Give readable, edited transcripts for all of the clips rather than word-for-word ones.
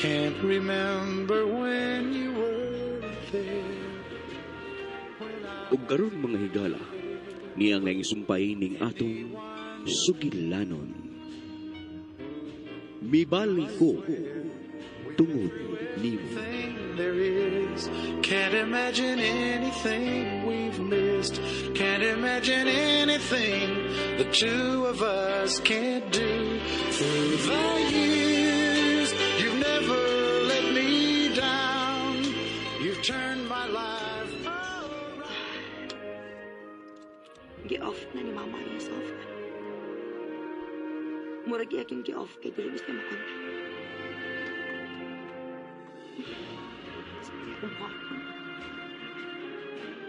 Can't remember when you weren't there. Ug karon, mga higala, niyang laing sumpay ning atong sugilanon. Mibali ko tungod nimo. Thing there is. Can't imagine anything we've missed. Can't imagine anything the two of us can't do. Through the years, you've never let me down. You've turned my life around. Gi-off na ni Mama ang iyang cellphone. Murag iya king gi-off kay dili na siya makontak. Sa akong buhaton.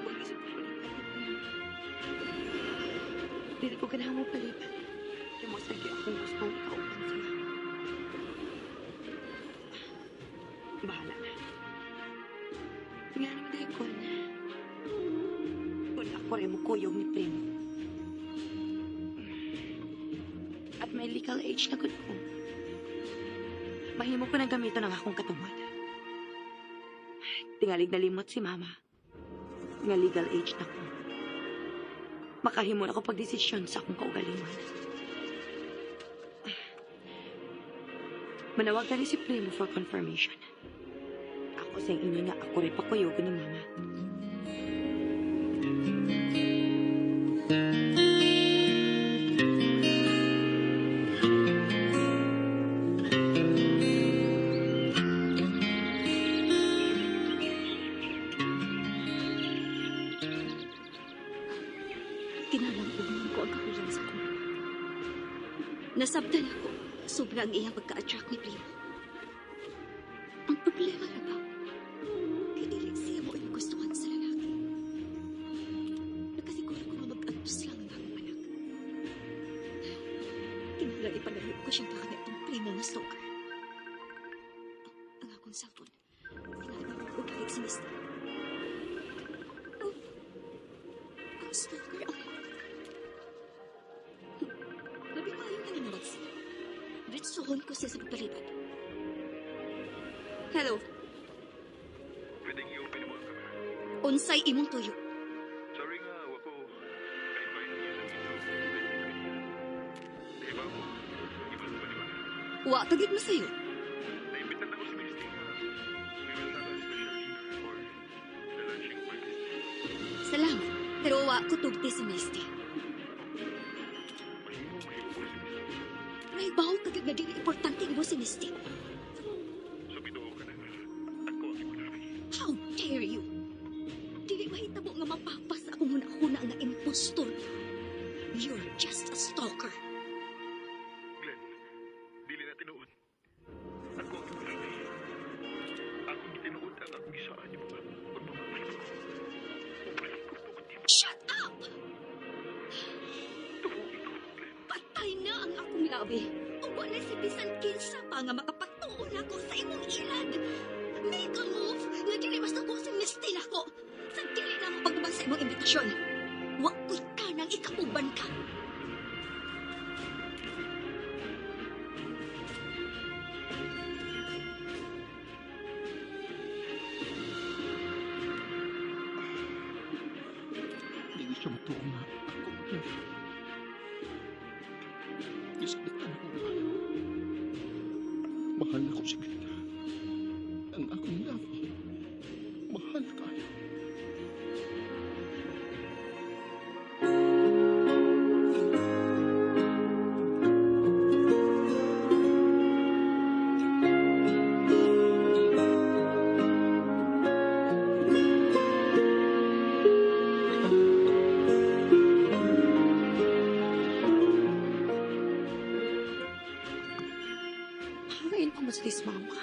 Huwag isip ko palipad ni. Dili ko ganahan mo palipad. Kaya mo sige akong gustong kauban siya. Bahala na. Nga naman dahil kung ako rin mo kuyog ni Primo. At may legal age na gud ko. Mahimo ko nang gamiton ang akong katungod. Tingalig nalimot si Mama nga legal age na ko. Makahimo na ko pagdesisyon sa akong kaugalingon. Manawag na rin si Primo for confirmation. Ako sa inyo nga ako rin pakuyogo ni Mama. Kinalang ugmon ko ang kahuyan sa akong mama. Nasabtan ako, sobrang iyang pagka-attract ni Primo. Ang problema na ba, kay dili siya mo ay gustuhan sa lalaki. Nakasiguro ko nga mag-antos lang ang akong anak. Kinahanglan ipalayo ko siyang baka niya itong Primo nga stalker. Ang akong cellphone, kinahanglan ko kahit si Misty. Oh, ang stalker ang Labi pa yung nananawag siya. Diretsuhon ko siya sa pagpalipad. Hello, Pwedeng i-open mo ang camera. Unsay imong tuyo? Sorry nga, wako ka-invite niya sa video. Di ba mo? Iba ba di ba? Wa ka gid mo sa'yo. Naimbitan ako si Misty nga we will have a special dinner for the launching of my business. Salamat, pero wa ko tugti si Misty. Mahimo, mahimo ko si Misty. Nahibaw ka gid nga dili importante imo si Misty. So bituo ka na nga. Ako ang imong labi. How dare you? Dili mahitabo nga mapapas akong huna-huna nga impostor. You're just a stalker. Glenn, dili na tinuod. Ako ang imong labi. Akong gitinuod ang akong gisaan nimo nga kung mamatay ko. Mabalik ko tungod nimo. Shut up! Tuohi ko, Glenn. Patay na ang akong labi. Ug wala si bisan kinsa pa nga makapatuo nako sa imong ilad. Make a move nga dili masuko si Misty nako. Sa dili na mo pagtubag sa imong imbitasyon. Wa ko'y kanang ikauban ka. Hindi siya matuo nga ako ang love. Isalitan ako nga. Mahal ako si Glenn. Ang akong love. Mahal kayo. Ngayon pa mo sa dis mama.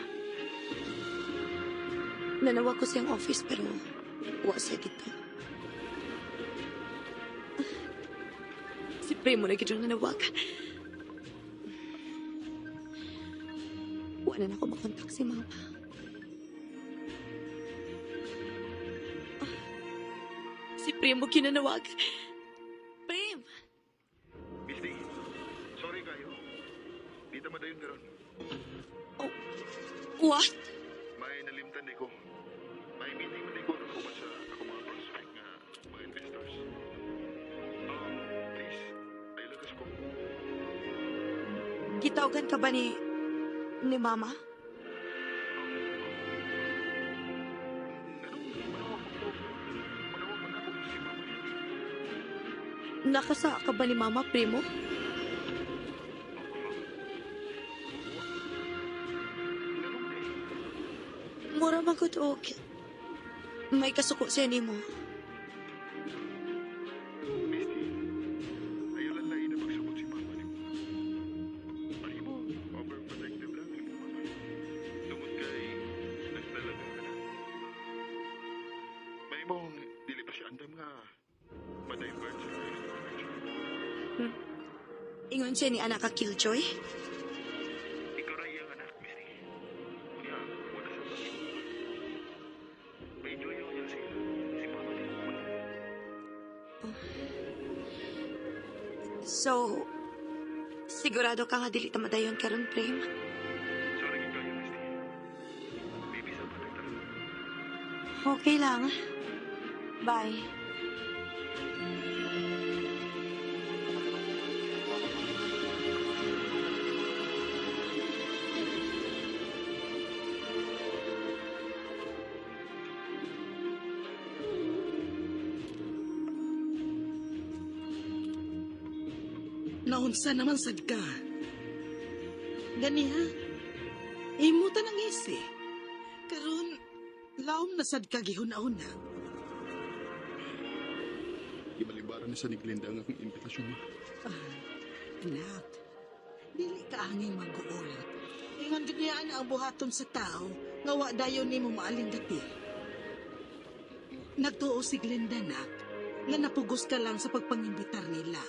Nanawag ko siyang office pero wa siya dito. Si Primo na gid ang nanawag. Wala na ako makontak si Mama. Si Primo kinanawag. Prim! Misty, sorry kayo. Di ta madayon karon. Oh, What? May nalimtan ko. May meeting man ko uban sa ako mga prospect nga mga investors. Please, ayaw lang ko. Gitawagan ka ba ni Mama? Anong manawag ko? Manawag man ako si Mama. Nakasa ka ba ni Mama, primo? Nganong day? Mura man gud og may kasuko siya nimo. Misty, ayaw lang lain na pagsabot si Mama nimo. Mahimo, overprotective lang imong mama. Tungod kay nagdalaga ka na. Mahimong dili pa siya andam nga ma-divert sa kaya attention. Ingon siya ni anak ka Killjoy. Ikaw ra iyang anak, Misty. Unya, wala sa pag. May enjoy niya si Mama nimo. So, sigurado ka nga dili ta madayon karon, Prem? Sorry gid kayo, Misty. Maybe sa patay. Okay lang. Bye. Naunsa naman sad ka. Gani ha? Imo tanang isi. Karon laom na sad ka gihuna-una. Gibalibaran na sa ni Glenda ang akong imbitasyon, Ma. Anak, dili ka angay mag-uol. Ingon gid niya ang buhaton sa tao nga wa dayon nimo maalingdati. Nagtuo si Glenda, nak, nga napugos ka lang sa pagpangimbitar nila.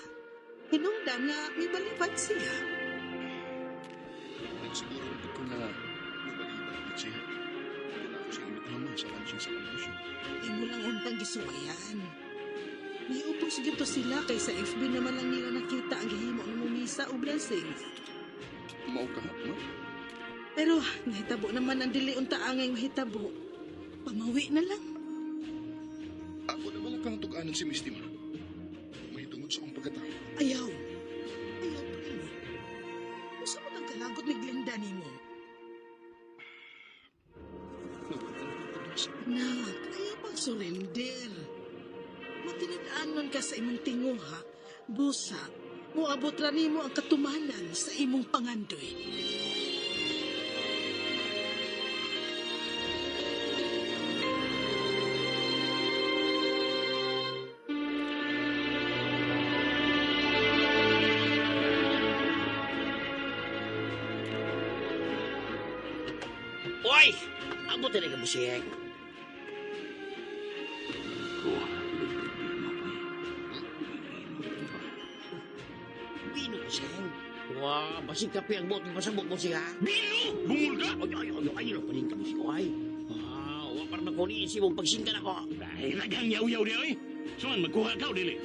Hinungdan nga may balibad siya. Nagsiguro na ko nga nabalibad gid siya. Kung ako siyang imbitahan, Ma, sa launching sa negosyo. Imo lang untang gisuwayan. May upos gito sila kay sa FB naman lang nila nakita ang gihimo ng misa o blessings. Mao ka, Ma? Pero nahitabo naman ang dili unta angay mahitabo. Pamawi na lang. Ako na ba lang kang tug-anan si Misty, Ma? Mahitungod sa akong pagkatao. Ayaw. Ayaw, primo. Usa mo tang kalagot ni Glenda nimo. Nawatan ko pag-asa. Nak, ayaw pag-surrender. Matinad-anon ka sa imong tinguha, busa, moabot ra nimo ang katumanan sa imong pangandoy. Oy! Abot na ka busing. Ko, may problema ko eh. Bino, busing. Wah, basig kape ang buot pasabot mo siya. Bino! Bungol ka! Ay, ay, ay, ay, ay, panin ka busing. Ay, ah, wa para makuni si mong pagsingkan ako. Ay, ragang yaw-yaw niya, oy! Suman, magkuha ka o dili?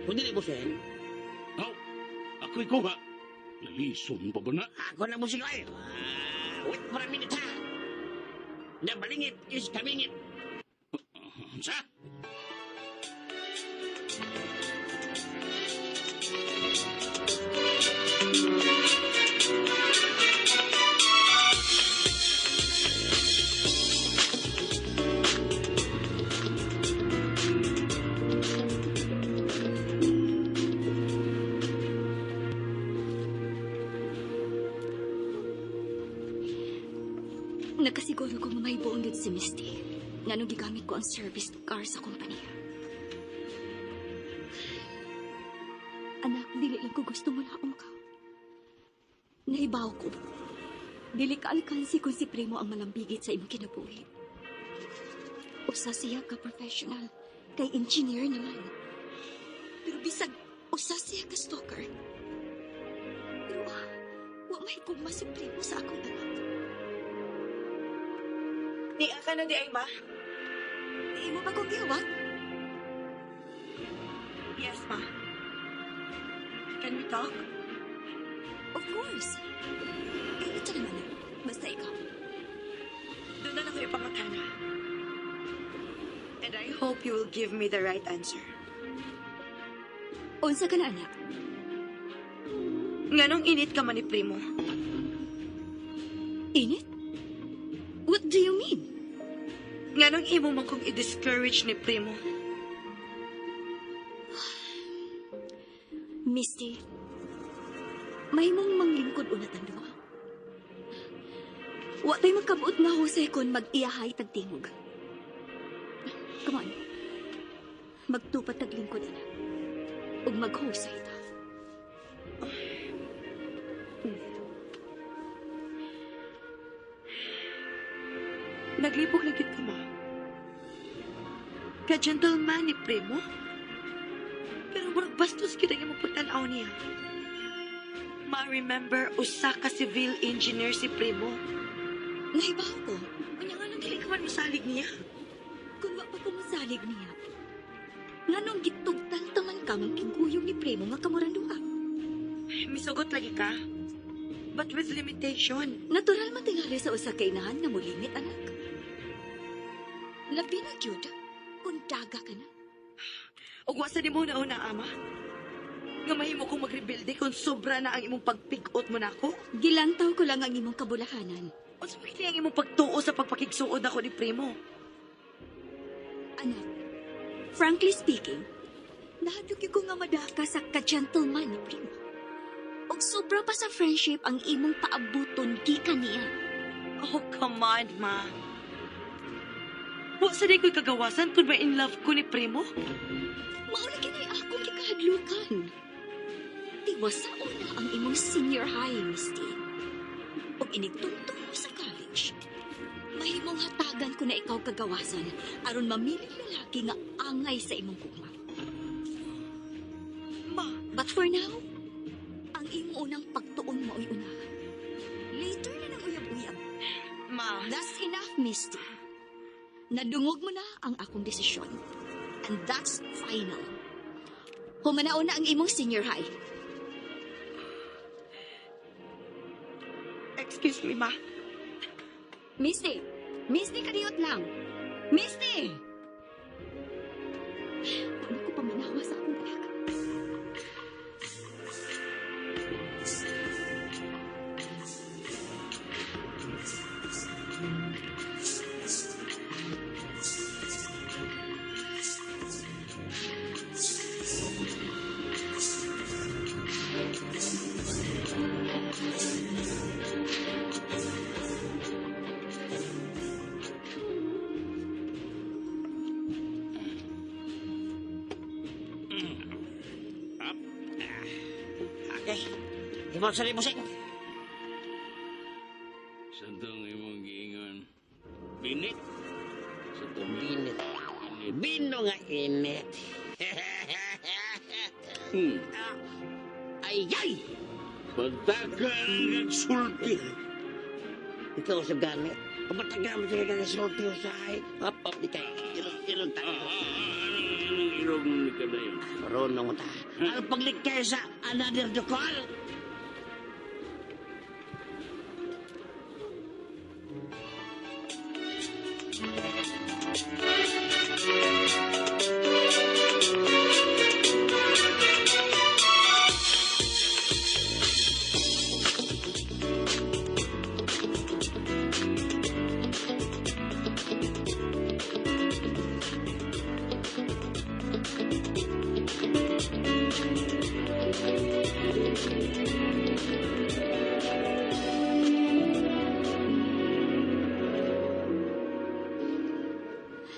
Kung dili, busing, Aw, ako'y kuha. Nalison pa ba na? ako na busing, ay. Ah, wait for a minute, ha. Nabalingit is kamingit. Sa? Nakasiguro ko may buong gud si Misty. Nganong gigamit ko ang service car sa kompanya. Anak, dili lang ko gusto mo na ka. Naibaw ko. Dili ka alkansi kung si Primo ang malambigit sa imong kinabuhi. Usa siya ka professional, kay engineer naman. Pero bisag usa siya ka stalker. Pero wa may gugma si Primo sa akong anak. Nia ka na di ay, Ma? Di mo ba kong gihuwat? Yes, Ma. Can we talk? Of course. Anytime, anak. Basta ikaw. And I hope you will give me the right answer. Unsa ka na, anak? Nganong init ka man ni Primo? Init? What do you mean? Nganong imo man kong i-discourage ni Primo? Misty, may mong manglingkod una tang duha. Wa tay magkabuot nga husay kon mag-iyahay tagtingog. Come on. Magtupat tag lingkod, anak. Ug maghusay ta. Naglipok lang gyud ka, ma. Ka-gentleman ni Primo. Pero murag bastos gyud ang imong pagtan-aw niya. Ma-remember, usa ka civil engineer si Primo. Nahibaw ko. Unya nga nang dili ka man mosalig niya. Kung wa pa ko mosalig niya. Nganong gitugtan taman ka mangkiguyong ni Primo nga kamuran duha. Misugot lagi ka. But with limitation. Natural man tingali sa usa ka inahan nga molimit, anak. Labi na gyud kung daga ka na. Ug wa sa nimo na una, ama. Nga mahimo kong magrebelde kung sobra na ang imong pagpigot mo nako. Gilantaw ko lang ang imong kabulahanan. Unsa man kini ang imong pagtuo sa pagpakigsuod ako ni Primo? Anak, frankly speaking, nahadlok ko nga madaka sa ka-gentleman ni Primo. Og sobra pa sa friendship ang imong paabuton gikan niya. Oh, come on, ma. Wa sa di ko'y kagawasan kung ma-in love ko ni Primo? Mao lagi na'y akong gikahadlukan. Tiwasa una ang imong senior high, Misty. Og inigtungtong mo sa college, mahimong hatagan ko na ikaw kagawasan aron mamiling lalaki nga angay sa imong gugma. Ma, But for now, ang imong unang pagtuon mao'y unahan. Later na ng uyab-uyab. Ma. That's enough, Misty. Nadungog mo na ang akong desisyon. And that's final. Humanao na ang imong senior high. Excuse me, ma. Misty! Misty, kadiyot lang! Misty! Paano ko paminawa sa akong anak? Okay. Imo sa busing. Sa tong imong giingon. Binit. Sa tong Binit. Init. Bino nga init. Ay, ay! Pagtaka ang sulti. Ikaw sa gamit. Pagpataga mo sila ka sulti usahay. Hop, hop, di kay. Ilong, ilong tayo. Anong ilong ni kadayon? Marunong ta. Ang paglikay sa another the call.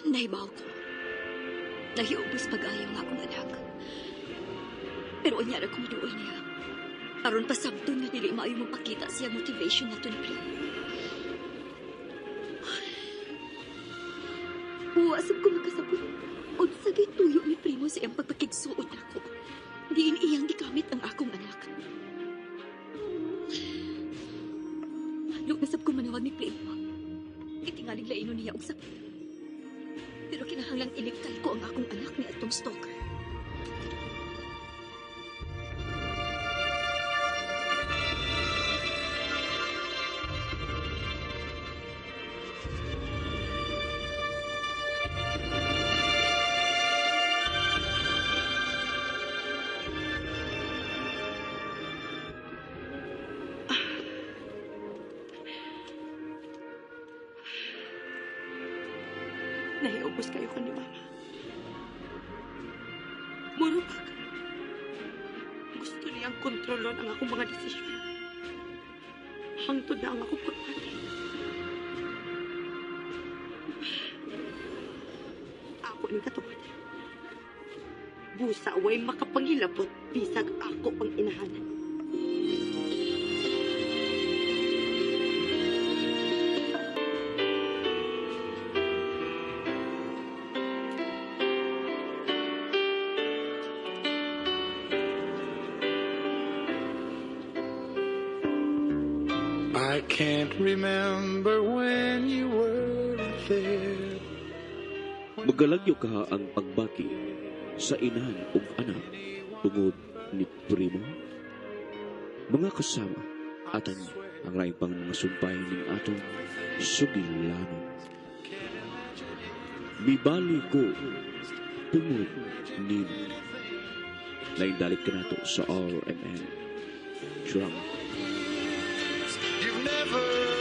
Nahibaw ko. Nahiubos pag-ayaw nga akong anak. Pero unya ra ko maduol niya. Aron pasabton nga dili maayo mapakita siya motivation nato ni Primo. Wa sab ko makasabot. Unsa gay tuyo ni Primo sa iyang pagpakigsuod nako. Diin iyang gikamit ang akong anak. Mahadlok na sab ko manawag ni Primo. Itingaling lainon niya og sakit. Pero kinahanglang ilikay ko ang akong anak ni atong stalker. Nahiubos kaayo ko ni Mama. Muro pa ka. Gusto niyang kontrolon ang akong mga desisyon. Hangtod na ang akong pagpatay. Ako ning katungod. Busa way makapangilabot bisag ako ang inahanan. I can't remember when you were there. Magalagyo ka ang pagbaki sa inahan ug anak tungod ni Primo. Mga kasama, atan ang laing pang mga sumpay ning atong sugilanon. Mibali ko tungod nimo. Naindalik ka nato sa RMN. Drama. You've never